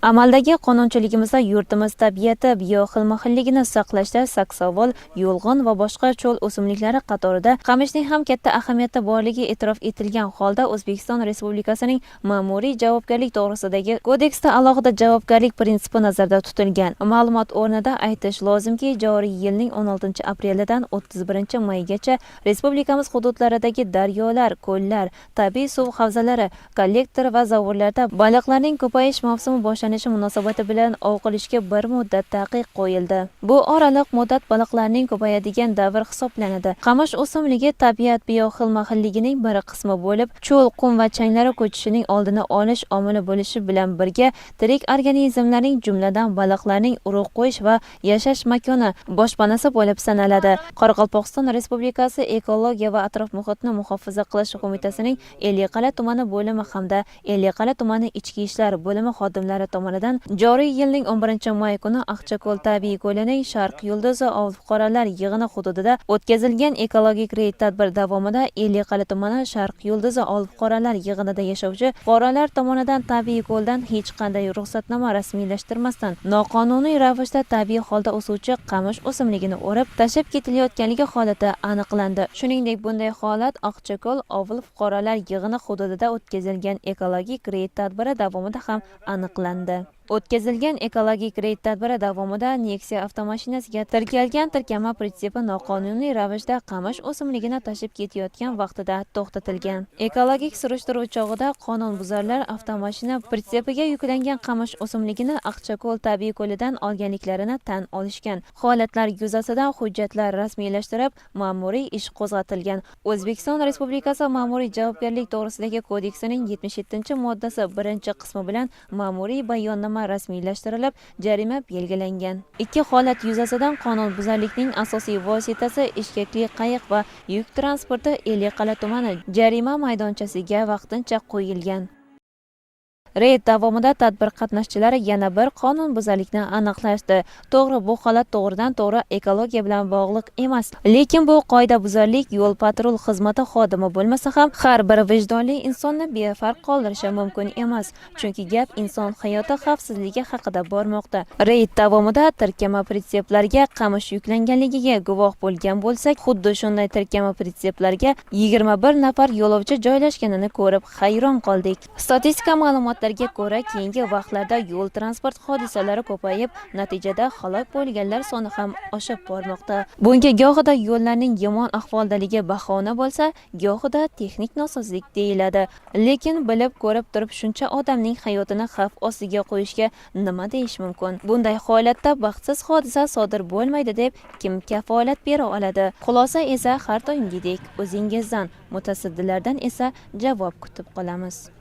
Amaldagi qonunchiligimizda yurtimiz tabiati bioxilma-xilligini saqlashda saksovul, yo'lg'on va boshqa cho'l o'simliklari qatorida qamishning ham katta ahamiyati borligi e'tirof etilgan holda O'zbekiston Respublikasining Ma'muriy javobgarlik to'g'risidagi kodeksda alohida javobgarlik prinsipi nazarda tutilgan. Ma'lumot o'rnida aytish lozimki, joriy yilning 16 aprelidan 31 maygacha respublikamiz hududlaridagi daryolar, ko'llar, tabiiy suv havzalari, kollektor va zovurlarda baliqlarning ko'payish mavsumi boshlanishi munosabati bilan ov qilishga bir muddat taqiq qo'yildi. Bu oraliq muddat baliqlarning ko'payadigan davr hisoblanadi. Qamish o'simligi tabiat bioxilma-xilligining bir qismi bo'lib, cho'l, qum va changlari ko'chishining oldini olish omili bo'lishi bilan birga tirik organizmlarning, jumladan baliqlarning urug' qo'yish va yashash makoni, boshpanasi bo'lib sanaladi. Qoraqalpog'iston Respublikasi Ekologiya va atrof-muhitni muhofaza qilish qo'mitasining Ellikqal'a tumani bo'limi hamda Ellikqal'a tumani Ichki ishlar bo'limi xodimlari tomonidan joriy yilning 11 may kuni Aqchako'l tabiiy ko'lining Sharq yulduzi ovul fuqarolar yig'ini hududida o'tkazilgan ekologik reyd tadbir davomida Ellikqal'a tumani Sharq yulduzi ovul fuqarolar yig'inida yashovchi fuqarolar tomonidan tabiiy ko'ldan hech qanday ruxsatnoma rasmiylashtirmasdan noqonuniy ravishda tabiiy holda o'suvchi qamish o'simligini o'rib tashlab ketilayotganligi holati aniqlandi. Shuningdek, bunday holat Oqchako'l ovul fuqarolar yig'ini hududida o'tkazilgan ekologik reyd tadbiri davomida ham aniqlandi. O'tkazilgan ekologik reyd tadbiri davomida Nexia avtomashinasiga tirkalgan tirkama pritsepi noqonuniy ravishda qamish o'simligini tashib ketayotgan vaqtida to'xtatilgan. Ekologik surishtiruv chog'ida qonunbuzarlar avtomashina pritsepiga yuklangan qamish o'simligini Aqchako'l tabiiy ko'lidan olganliklarini tan olishgan. Holatlar yuzasidan hujjatlar rasmiylashtirib, ma'muriy ish qo'zg'atilgan. O'zbekiston Respublikasi Ma'muriy javobgarlik to'g'risidagi kodeksining 77-moddasi 1-qismi bilan ma'muriy bayonnoma rasmiylashtirilib, jarima belgilangan. Ikki holat yuzasidan qonunbuzarlikning asosiy vositasi eshkakli qayiq va yuk transporti Ellikqal'a tumani jarima maydonchasiga vaqtincha qo'yilgan. Reyd davomida tadbir qatnashchilari yana bir qonunbuzarlikni aniqlashdi. To'g'ri, bu holat to'g'ridan-to'g'ri ekologiya bilan bog'liq emas, lekin bu qoidabuzarlik yo'l patrul xizmati xodimi bo'lmasa ham har bir vijdonli insonni befarq qoldirishi mumkin emas, chunki gap inson hayoti xavfsizligi haqida bormoqda. Reyd davomida tirkama pritseplarga qamish yuklanganligiga guvoh bo'lgan bo'lsak, xuddi shunday tirkama pritseplarga 21 nafar yo'lovchi joylashganini ko'rib hayron qoldik. Statistika ma'lumotlariga ko'ra, keyingi vaqtlarda yo'l transport hodisalari ko'payib, natijada halok bo'lganlar soni ham oshib bormoqda. Bunga gohida yo'llarning yomon ahvoldaligi bahona bo'lsa, gohida texnik nosozlik deyiladi. Lekin bilib ko'rib turib shuncha odamning hayotini xavf ostiga qo'yishga nima deyish mumkin? Bunday holatda baxtsiz hodisa sodir bo'lmaydi deb kim kafolat bera oladi? Xulosa esa har doimgidek o'zingizdan, mutasaddilardan esa javob kutib qolamiz.